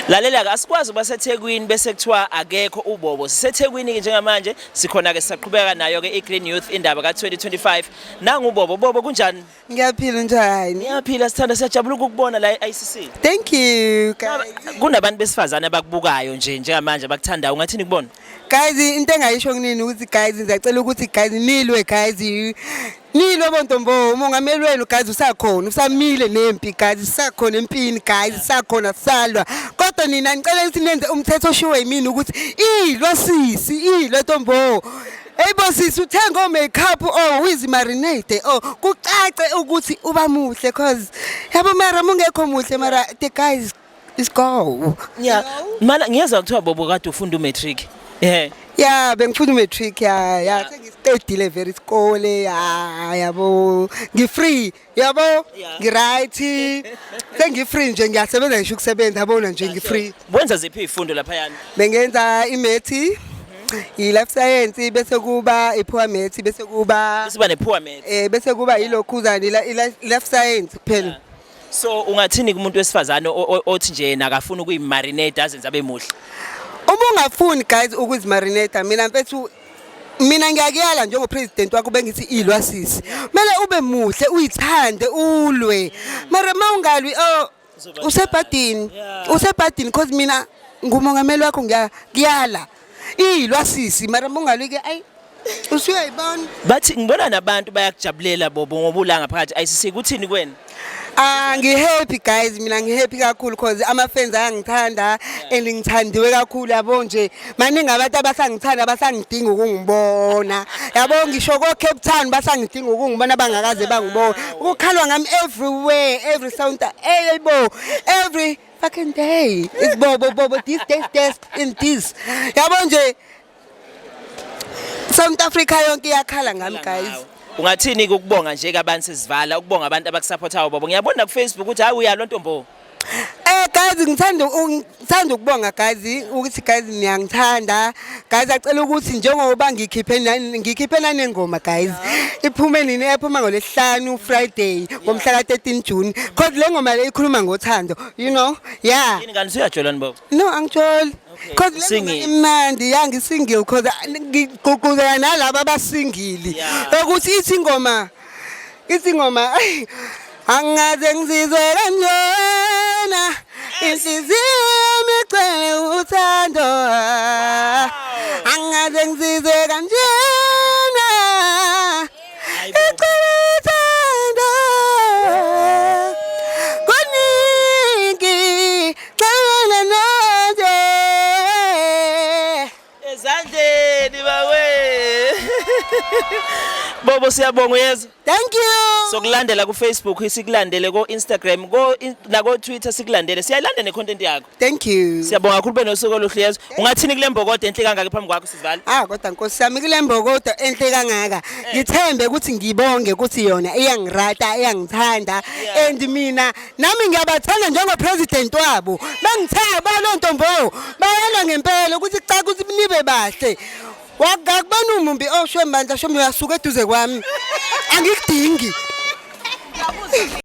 Lalela ke, asikwazi ukuba seThekwini bese kuthiwa akekho uBobo. SiseThekwini ke njengamanje, sikhona ke, sisaqhubeka nayo ke iGreen Youth Indaba ka2025. Nangu uBobo. Bobo, kunjani? Ngiyaphila, njani? Ngiyaphila sithanda, siyajabula ukukubona la e-ICC. Thank you, guys. Kunabantu besifazane abakubukayo nje njengamanje abakuthandayo. Ungathini kubona? Guys, into engayisho kunini ukuthi guys, ngiyacela ukuthi guys nilwe, guys. Nilwe bontombo, umongameli wenu guys usakhona, usamile nempi guys, usakhona empini guys, usakhona salwa. Kodwa nina ngicela ukuthi nenze umthetho oshiwe yimina ukuthi ilwa sisi, ilwa ntombo. Hey bo sisi, uthenga o-makeup, oh, uyizi-marinate, oh, kucace ukuthi uba muhle, cause yabo mara mungekho muhle mara the guys is go. Yeah. Mana ngiyezwa kuthiwa Bobo kade ufunda umatric. Eh. Ya, bengifunda umatric, ya, sengisiqedile vele isikole, ya, yabo, ngi-free, yabo. Ngi-right, sengi-free nje, ngiyasebenza ngisho ukusebenza, yabona nje, ngi-free. Wenza ziphi izifundo laphayana? Bengenza i-maths, i-life science, bese kuba i-pure maths, bese kuba Bese ba ne-pure math. Bese kuba ilokhuzana i-life science kuphela. So ungathini kumuntu wesifazane othi nje yena akafuni ukuyimarinate azenze abe muhle? Uma ungafuni guys ukuzimarinate, mina mfethu, mina ngiyakuyala njengopresident wakho, bengithi ilwa sisi, kumele ube muhle, uyithande, ulwe, mara uma ungalwi, oh, Uzoba usebhadini. Usebhadini, cause mina ngumongameli wakho, ngiyakuyala, ilwa sisi, mara uma ungalwi ke, ayi, usuyayibona. Bathi ngibona nabantu bayakujabulela Bobo ngoba ula ngaphakathi ICC, kuthini kwena? Ah, ngi-happy guys, mina ngi-happy kakhulu cause ama-fans ayangithanda and ngithandiwe kakhulu, yabo nje. Maningi abantu abasangithanda, abasangidinga ukungibona. Yabo, ngisho ko-Cape Town basangidinga ukungibona, bangakaze bangibona. Kukhalwa ngami everywhere, every sound, hey bo, every fucking day. It's Bobo, Bobo, this, this, this, and this. Yabo nje, South Africa yonke iyakhala ngami guys. Ungathini ukubonga nje kabantu sizivala, ukubonga abantu abakusupportayo Bobo? Ngiyabona ku Facebook ukuthi hayi, uyalwa ntombo. Guys, ngithanda ukubonga guys ukuthi guys niyangithanda. Guys, acela ukuthi njengoba ngikhiphe nanengoma guys. Iphume nini? Ephuma ngolesihlanu, Friday, ngomhla ka13 June. Cause le ngoma le ikhuluma ngothando. Yeah. Yini kanti, uyajola ni Bobo? No, angijoli. Cause le ngoma Single. imnandi, ya, ngisingle, cause ngigqugquzela nalabo abasingle. Ukuthi ithi ingoma angaze ngizizwe kanjena, inhliziyo yami igcwele uthando, angaze ngizizwe kanjena, Hayibo. igcwele uthando, kuningi xabana nanje. Ezandleni bawe. Bobo, siyabonga, uyezwa? Thank you. Sokulandela ku Facebook, sikulandele ko Instagram, ko nako Twitter sikulandele. Siyayilandela necontent yakho. Thank you. Siyabonga kakhulu, benosuku oluhle, yezwa. Ungathini kule mbokodo enhle kangaka phambi kwakho sivala? Ah, kodwa nkosi yami, kule mbokodo enhle kangaka, ngithembe ukuthi ngibonge ukuthi yona iyangirata, iyangithanda, and mina nami ngiyabathanda njengopresident wabo. Bangithenga balo ntombo, bayalwa ngempela ukuthi cha, ukuthi nibe bahle. Wakubona umumbi, oh, shwembandla, shwembe, uyasuka eduze kwami, angikudingi.